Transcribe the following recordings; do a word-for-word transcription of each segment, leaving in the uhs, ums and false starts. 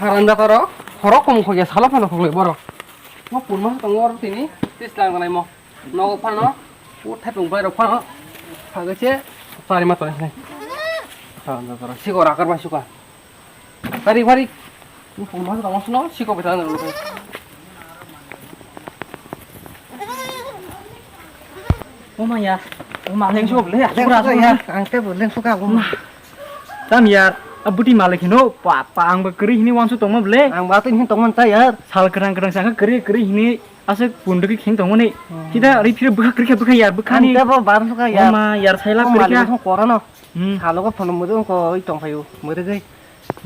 Haram jataro, horok kom khogya salo phano khoklai borok. Mo pun ma tongo oro tini, tis lang nai mo. Nogo phano, o thai tong bai rok phano. Phagase, pari ma tongo. Haram jataro, sigo rakar ma suka. Tari pari. Mo pun ma tongo suno, sigo betang nang. O ma ya, o ma leng sok le, ya, leng sok ya, ang te bo leng sok ya, o ma. Tam yar, a buti malik hino, pa, pa, ang ba kri hini wansu tongma ble. Ang ba tin hin tongman ta yar. Sal kerang kerang saka kri, kri hini, ase punduk kheng tongmani. Hmm. Kita ri phir bukha kri kha bukha yar, bukha ni. Ang te bo bar sok ya. O ma yar, saila o kri malik kha. Hino kora no. Hmm. Salo ko phone mo ko i tong phayu, mo de gai.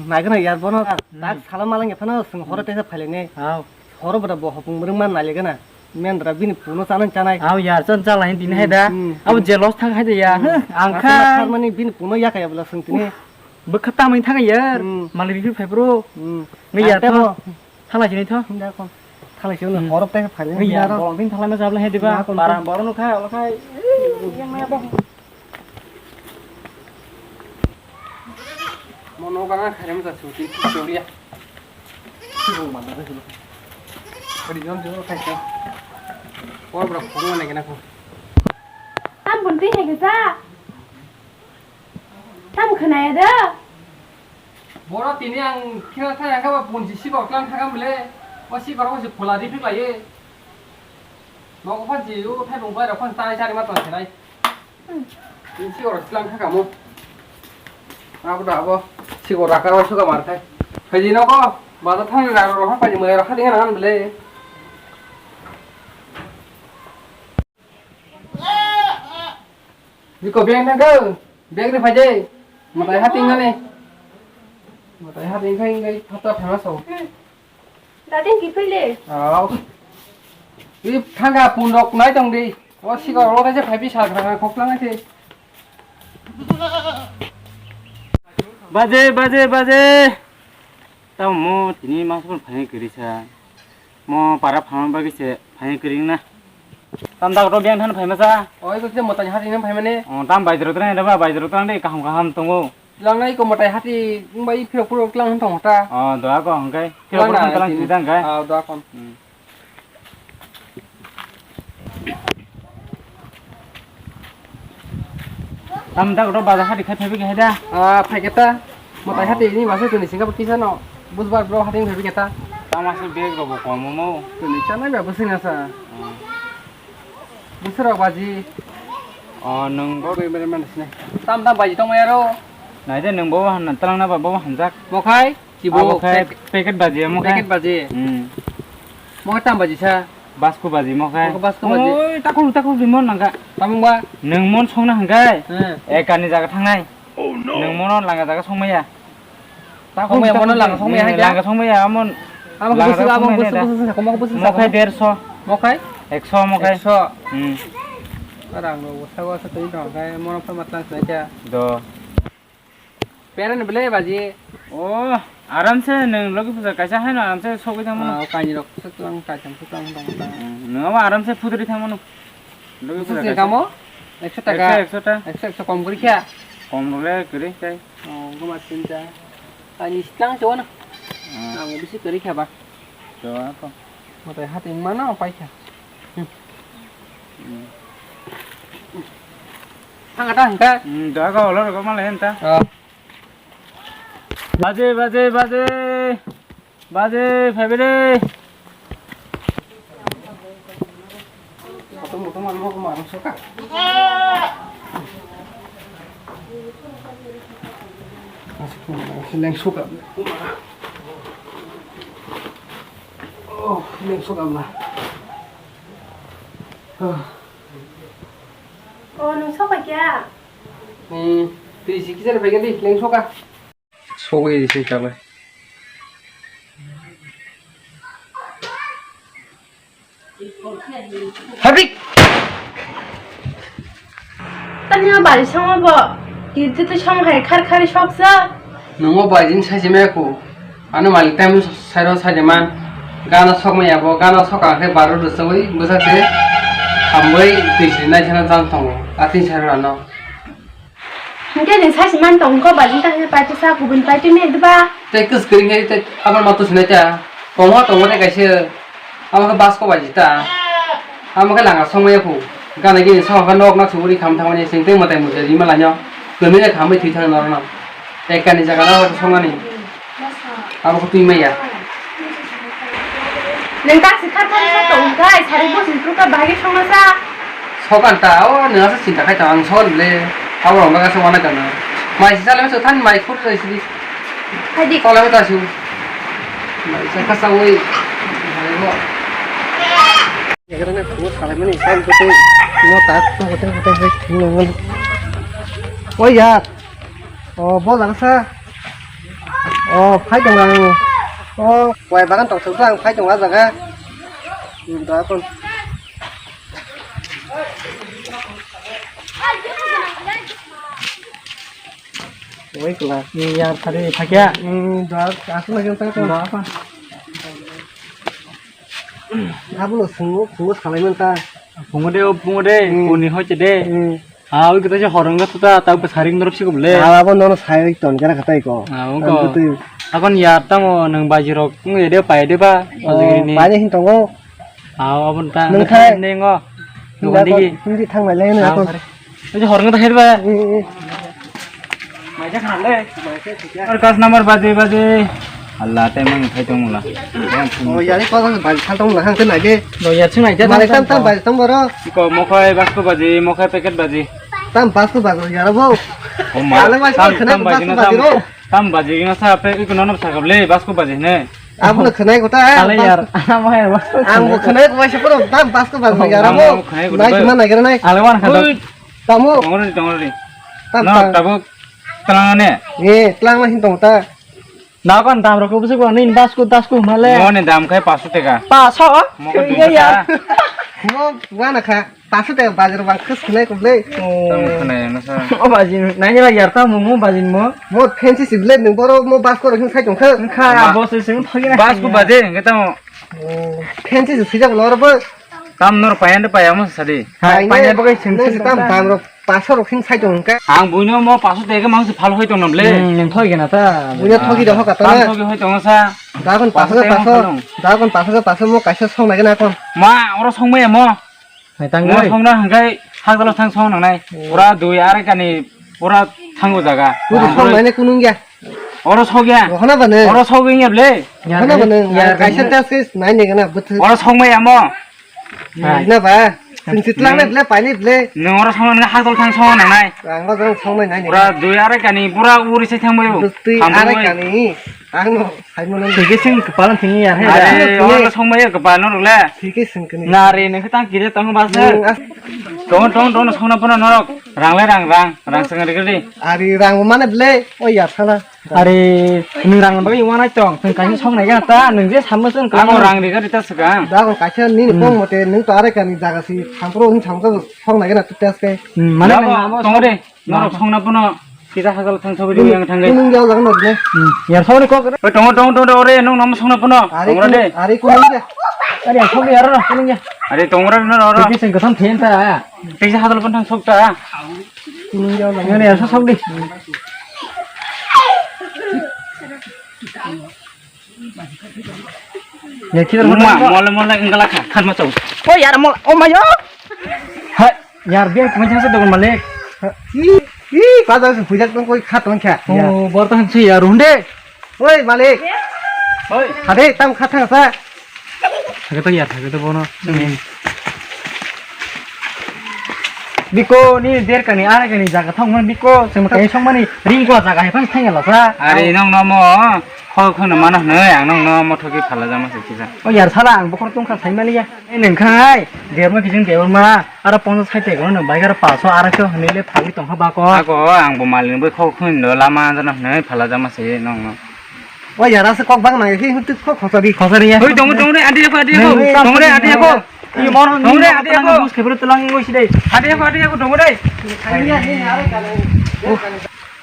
Nai gana yar bono, hmm, tak salo malang ya phano, sing horo te sa phale ne. Hao. Horo bada bo hopung mrwng man nai gana. Mendra bini puno chanai chanai. Aw yar, chan chala hin din hai da. Hmm, hmm. Abo jealous thang hai da ya. Hmm. Huh, ang kha. Mani bini puno ya kaya bla sung tini. Bwkha tamani thang yar. Hmm. Mali biphi phai bro. Hmm. Ngi ya tho. Thala jini tho. Hinda kon. Khalai se uno horok tei phai. Iya, aro bolong tin thalai ma jabla he diba. Para borok no kha, ola khai. Yang maya bo. Mono kana khairem ja suti suliya. Sibong manda de sulo. Kari jon jon khai se. Por bra phone ma nai kana ko. Tam bun te he ga. Tam khwnaya da? Boro tini ang khina thai ang kha punchi sikor klang thakam le. O sikor o si phola ri phik lai. Nogo phan si u thai bung bai rok phan tai chari ma tong khnai. Tini sikor klang thakam o. Abo da abo sikor rakar o suka mar thai. Phaji nogo baza thang ra ro ha phaji mole ro ha ding na bele. Biko beng nang ko, beng ri phaje. Matai hati ngane. Matai hati ngai ngai phato phama so. Dadin ki phaile? Aw. I thanga pundok nai tong di. O sikor lo kaise phaibi sal khana khoklang se. Baje, baje, baje. Tamo mo tini masa pun phai kwrwi sa. Mo para phama bagwi se phai kwrwi na. Tam dak ro biang than phai masa. Oi ko se mo tani hati nang phai mane. O tam bai jero tang da ba bai jero tang de kaham kaham tongo. Lang nai ko mo tai hati bai phiro phiro klang tong ta. O doa ko hangkai. Phiro phiro klang sida hangkai. Ah doa kon. Tam dak ro baza hati khai phai bi hai da. Ah phai keta. Matai hati ni masa tuni singa kisa no. Bujbar bro hati phai bi keta. Tam asa bag ro bo kom mo. Tuni chana ba busi na sa. Busi ro baji. O nung bo be be man sine. Tam tam baji tong ya ro. Nai de nung bo han talang na ba bo hanjak. Mo khai. Kibo abo khe packet baji, amo khe packet baji. Hmm. Mo tam baji sa. Basku baji mo khe. Mo basku baji. Oi, takhuk takhuk di mon nangka. Tamung ba? Nung mon songna hangkai. Hmm. Ekani jaga thangnai. Oh no. Nung mono langa jaga songmaya. Takhuk songmaya mono langa songmaya hai. Langa songmaya amon. Amo busu amo busu busu sa komo busu sa. Mo khe derso. Mo khe? Ekso mo khe. Ekso. Hmm. Rang ro sa go sa tei dong kai mono pha matlang sa kya. Do. Pera ni belai baji. Oh, aram se nung logi puja kaisa hai no aram se sogwi thang mano. Ah, kaini rok suklang kaisam suklang dong ta. Hmm, nung ama aram se phudri thang mano. Logi puja kaisa. Kamo? Ekso taka. Ekso, ekso ta. Ekso, ekso kom kori kya? Kom role kori kai. Oh, goma chinta. Kaini sitang chona. Hmm. Ang bisi kori kya ba? Chona to. Matai hati mano paikha. Hmm. Thang ata hingka. Hmm, da ga olo ga male henta. Oh. Baje, baje, baje. Baje, phaibe de. Motom, motom, ano ko maro soka. Leng soka. Oh, leng soka mla. Oh. Oh, nung soka kya? Hmm, twi si kisa phai kali, leng soka. Sogwi se chabai. Habik. Tanya bari sama bo. Kirti tu sama hai khar khar sok sa. Nungo bai jin sai jima ku. Ano malik time sai ro sai jima. Gana sok ma yabo, gana sok ang khe baro rwchawui bwsa se. Hambai twi si nai sana jang tongo. Atin sai ro ano. Hingke ni sasi man tong ko ba jinta he paiti sa kubun paiti me diba. Tei kus kering hai tei abar matu sinai ta. Tongo tongo tei kaisa amo khe bas ko ba jita. Amo khe langa song ya phu. Gana gini song khe nok na suguri kham thangmani sing tei mwtai mwtai rima lanyo. Kami le khambai thwi thang norno. Ekani jaga na songani. Abo khe twi maya. Neng ta sikha thani sa tong kai, sari bo sin truka bahagi songna sa. Sokan ta, o neng asa chinta khai ta, ang sokan le. Abo rong baga sokan ta na. Mai si sale so than mai khur sai si. Hai di. Sokan ta su. Mai sa khasa oi. Mai bo. Egrane khur sale mani sai ko te. No ta to hote hote hai. Oi yaar. Oh, bol lang sa. Oh, phai tong ang. Oh, wai bagan tong suk ang phai tong a jaga. Hmm, da kon. Wai kla. Ni yar thari phakya. Hmm, da aku lagi tak tong. Da apa? Abono phungo, phungo salai man ta. Phungo de, o phungo de, Hmm. Kuni hoite de. Hmm. Ah, oi kota se horong kota ta, ta bwsari norok sikop le. Ah, abo nono sai ton kera khatai ko. Ah, wngko. Ang kotwi. Akon yar tamo nwng baji rok wng de pai de ba. Oh, baji ni. Pai de hin tongo. Ah, abo ta. Nwng khai. Nengo. Hindi Dogan digi. Hindi thang lai lai Ah, akon. Sari. Oi horong kota hai ba. Hmm, hmm. Maija khana le. Ar kas number baji baji. Allah, tei mang khai tong mula. Oh, yari ko bal khal tong mula hang khe nai de. Do yar sing nai de. Malik tam tam baji tong boro. Ko mokhai basko baji, mokhai packet baji. Tam basko baji yara bo. Oh ma. Ale mas tam, khana tam baji basko na baji tam. Ro. Tam baji na sa pe iko nono sa kable basko baji ne. Abo no khana ko ta. Ale yar. Ama hai basko. Ang bo khana ko sa poro tam basko baji yara bo. Khana ko. Nai khana nai gara nai. Ale wan kha. Ui. Tamo. Tongori tongori. Tam no tam. Tabuk. Tlang ne? Eh, tlang ma hin tong ta. Dagon dam rok bwswk bo nini basku dasku male. Mo ni dam khai paso teka. Paso? Mo ko Iya, dum ya. Mo wana kha. Paso teka bazar bang khis khnai ko ble. Tam khnai na sa. O bajin, nai la yar ta mo, mo bajin mo. Mo fancy si ble nung boro mo basko rok hin sai tong kha. Kha, ma. Bo se sing thogi na. Basku baje nge tamo. Fancy si sijak lor bo. Tam nor payan de payamo sadi. Hai, payan bo kai sing sing tam tam rok. Paso rok hin sai tong khe. Ang buino mo paso teke mang se phal hoi tong nam le. Hmm, nang thoi gena ta. Buino thogi da hoka ta. Tam thogi hoi tong sa. Dagon paso paso. Dagon paso paso mo kaisa song nai gena kon. Ma, oro song maya mo. Hai tang mo oi. Song na hangkai hak dalo thang song nang nai. Hmm. Pura dui are kani pura thango jaga. Pura song nai ne kunung ya. Oro sogya. Rohana bane. Oro sogya ble. Rohana bane. Ya, kaisa tas ke nai ne gana buthu. Oro song maya mo. Hai. Na ba. Sing sitlang ne ble, pai ne ble. Nung oro song na hak dol thang song nang nai. Ang ba jang song nai nai ne. Pura dui are kani pura uri se thang bayo. Dui are kani. Ang no sai mo nang. Sing sing kepala sing ya. Are oro song maya kepala no le. Sing sing kani. Na re ne tang kire tang ba se. Tong tong tong song na pona norok. Rang le rang rang. Rang sing re re. Ari rang mane ble. O ya sala. Are, nwng rang bagwi wanai tong, nwng kaisa song nai gana ta, nwng je samno chwng. Amo rang riga rita swkang. Da ko kaisa nini kong mote nwng to are kani jaga si sampro hin samka song nai gana ta test kai. Hmm, mane nwng amo tong de, norok song na pono kisa hajal thang thogwi yang thang gai. Nwng jao jaga no de. Hmm, yar song ni kok. Oi, tong tong tong ore nwng nom song na pono. Are tong de. Are ko nwng de. Are song yar no nwng ya. Are tong ore no ro. Kisa kasam thenta. Kisa hajal pon thang sok ta. Ngani asa sok di. Ya, kita mole mole enggala khan ma chau. Oh yar mol, oh mayo. Ha, yar biar kuma jasa dogon malik. Ih, ih, pada se bujak tong koi khat tong kha. Oh, borta han si yar hunde. Oi, malik. Oi. Hade, tam kha thang sa. Thage to ya, thage to bono. Biko, ni der kani, are kani jaga thang man biko, sema kai song mani ring ko jaga hai phang thang la sa. Are nong no mo, kho kho no mano hne, ang nong no mo thoki phala jama se kisa. O yar sala ang bokhor tong kha sai mali ya. Neng khai, der ma kijing der ma. Aro ponchas sait teka no bai garo paso aro khe hwnwi le phagwi tongkha bako. Ako ang bo malni bai khok khun do lama jana hwnwi phala jama se nong no. O yara se kok bang nang khe hwnwi kok khosari. Khosari ya. Oi, tongo, tongo re, adi ako, adi ako. Tongo re, adi ako. Tongo re, adi ako. Bus khebro telang ngoi sidai. Adi ako, adi ako, tongo re.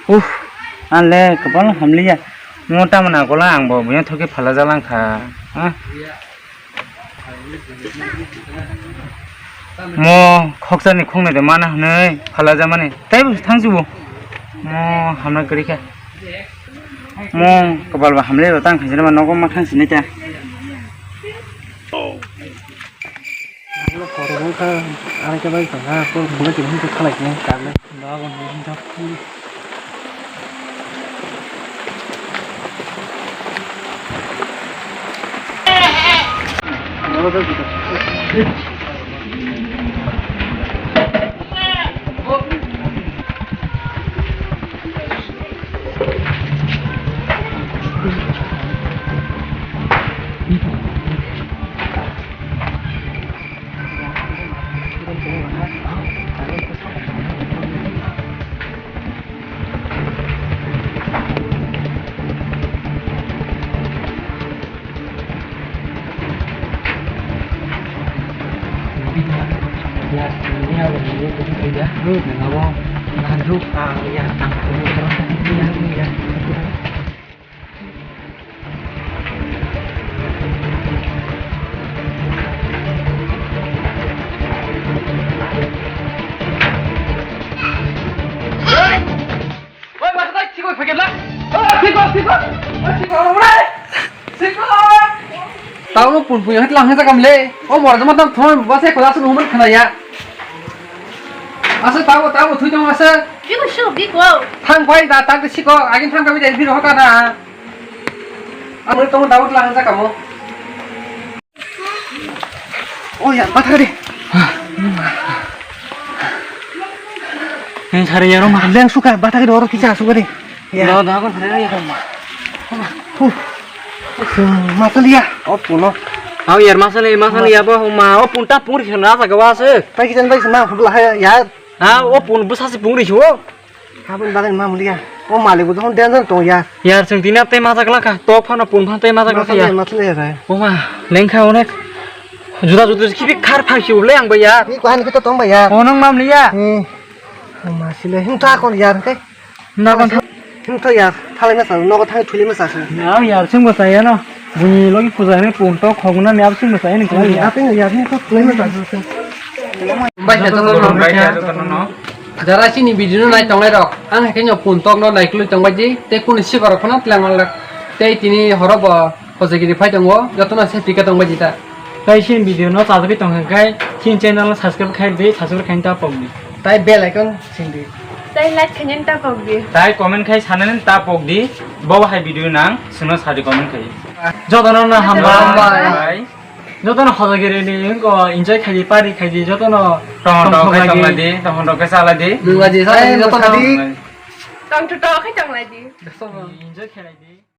Uff, anle kapal hamliya. Mo tamna kola ang bo buya thoke phala jalang kha. Ha? Mo khoksa ni khongnai de mana hwnwi phala jamani. Tei bo thang subo. Mo hamna kwrwi kha. Mo kwbal ba hamle ro tang khaisani ma nogo ma thang sini ta. Ang no khoro wngkha, ang khe bai tongkha, phone khulai tini hwnkhai khalai tini, karle. Tamo pun pun yang lang hasa kamle. O mor jama tam thon basa ko asu numan khana ya. Asu tabo tabo thui tong asu. Biko shu biko. Thang bai da tak siko agin thang kami dari biro hota da. Amul tong daud lang hasa kamo. Oh ya, bathari. Yang sari ya rumah. Leng suka bathari doro kicha suka deh. Ya. Lo da kon thare ya. Huh. Masaliya. O puno. Aw yar masali masaliya bo ma o punta puri khna sa gawa se. Pai kijan bai ma hubla ya. Ha o pun bu sasi puri shu. Habun bagan ma muliya. O malik bu don den tong ya. Yar sing tina te ma sakla kha. Tok phano pun phan te ma sakla kha ya. Masaliya masaliya rai. O ma lengkha onek. Juda juda khibi khar phang si uble ang ba ya. Ni ko han kito tong ba ya. O nang ma muliya. Hmm. O ma sile hin ta kon yar kai. Nogo tha- Him tho ya, thalai masa, nogo thangwi thuli masa se. Ya, ya, sing bo saya no. Buni logi puja ni pun to khogna ni absing bo saya ni ko ya. Apin ya, him tho thuli masa se. Bai sa to no. Bai sa to no. Jara sini video no nai tonglai rok. Ang hai khe no pun tok no nai klui tong bai ji. Te kuni si borok phano tlang wal rok. Tei tini horo bo Hojagiri phai tongo, jotono se pika tong bai jita. Tai sin video no chajagwi tong khe, sin channel no subscribe khai di, subscribe khai ta pok di. Tai bell icon sing di. Tai like khai ta pok di. Tai comment khai sanani ta pok di, bo hai video nang, sino sadi comment khai. Jotono no hambai. Hambai. Jotono Hojagiri ni ko enjoy khai di, party khai di, jotono tong tong khai tong lai di, tong tong khai chala di. Nungla di, sadi jotono. Tong to to khai tong lai di. Enjoy khai di.